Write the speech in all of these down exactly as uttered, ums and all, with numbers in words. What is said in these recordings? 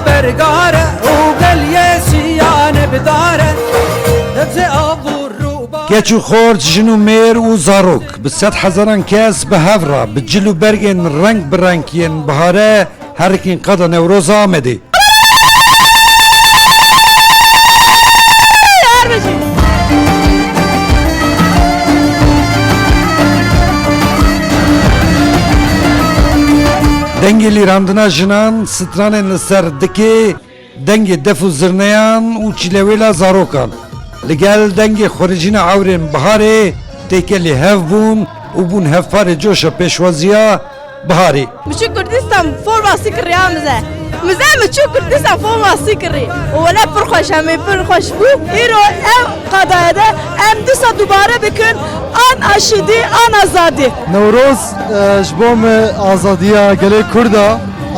Bergare û geliyê siyane bidare, dibze av û rûba. Keç û xort, jin û mêr û zarok, bi sed hezaran kes bi hev re, bi cil û bergên reng bi reng yên bihare, herikîn qada Newroza Amedê. Dengê lîrandina jinan, stranên li ser dikê, dengê def û zirneyan û çîlewêla zarokan, li gel dengê xwericîna ewrên biharê têkelî hev bûn û bûn hevparê coşa pêşwaziya biharê. Miçû Kurdistan forma sî kiriya mize. Mize miçû Kurdistan forma sî kirî. Û wele pir xweş, em ê pir xweş bû. Îro ev qadaya de em dîsa dubare bikin an aşîtî, an azadî. Newroz, e, ji bo me azadiya gelê Kurd e,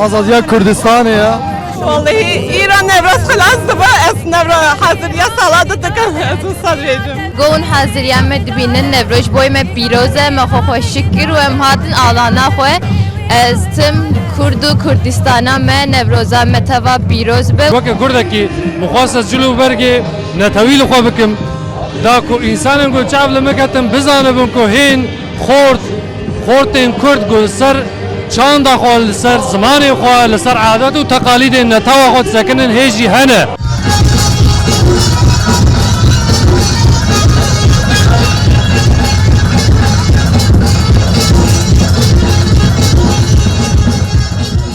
azadiya Kurdistanê ye. Wallahî, îro Newroz xilas dibe, ez Newroz haziriya sala dikim, ez wisa dibêjim. Go hûn haziriya me dibînin, Newroz ji bo me pîroz e, me xwe xweşik kir û em hatin alana xwe. Ez tim Kurd û Kurdistana me, Newroza me teva pîroz be. Weke Kurdekî, min xwest ez cil û bergê netewî li xwe bikim. Da ku însanên ku çav li min ketin bizanibin ku hên xort, xortên Kurd ku li ser çanda xwe, li ser zimanê xwe, li ser adet û teqalîdên netewa xwe disekinin, hê jî hene.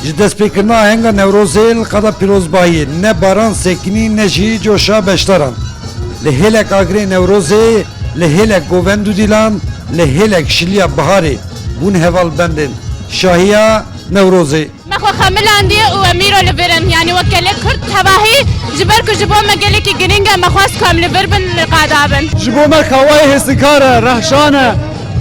Ji destpêkirina ahenga Newrozê li qada pîrozbahiyê ne baran sekinî ne jî coşa beşdaran. Li hêlek agirê Newrozê, li hêlek govend û dîlan, li hêlek şiliya biharê bûn hevalbendên şahiya Newrozê. Me xwe xemilandiye û em îro li vir in. Yanî wek gelê Kurd tevahî, ji ber ku ji bo me gelekî girîng e, me xwest ku em li vir bin, li qada bin. Ji bo me qawayê hêsinkar e, rehşan e.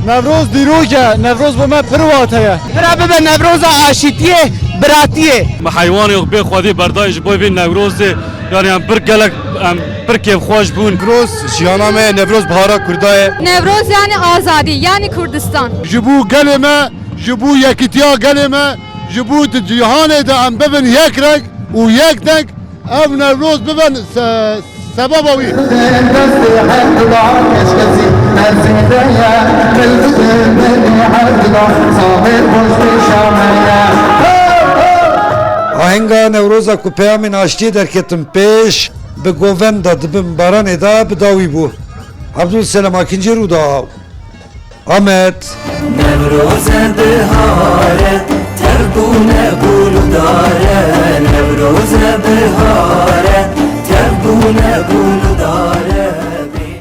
Newroz dîrok e, Newroz bo me pir wate ye. Bira bibe Newroza aşîtiyê, biratiyê. Me heywanê xwe bê xwedî berdayî ji bo vî Newrozê. Yanî em pir gelek, em pir kêfxweş bûn. Newroz jiyana me ye, Newroz bihara Kurda ye. Newroz yani azadî, yani Kurdistan. Ji bo gelê me, ji bo yekîtiya gelê me, ji bo di cîhanê de em bibin yek reng û yek deng, ev Newroz bibin se-, sebeba wî. Destê her dila keşkesî erzî de ye, milbitê milî her dila, saxê boş pêşa me ye. Ahenga Newroza ku peyamên aştiyê derketin pêş, bi govenda dibin baranê de bi dawî bû. Abdulselam Akincî, Rûdaw, Amed. Newroze diha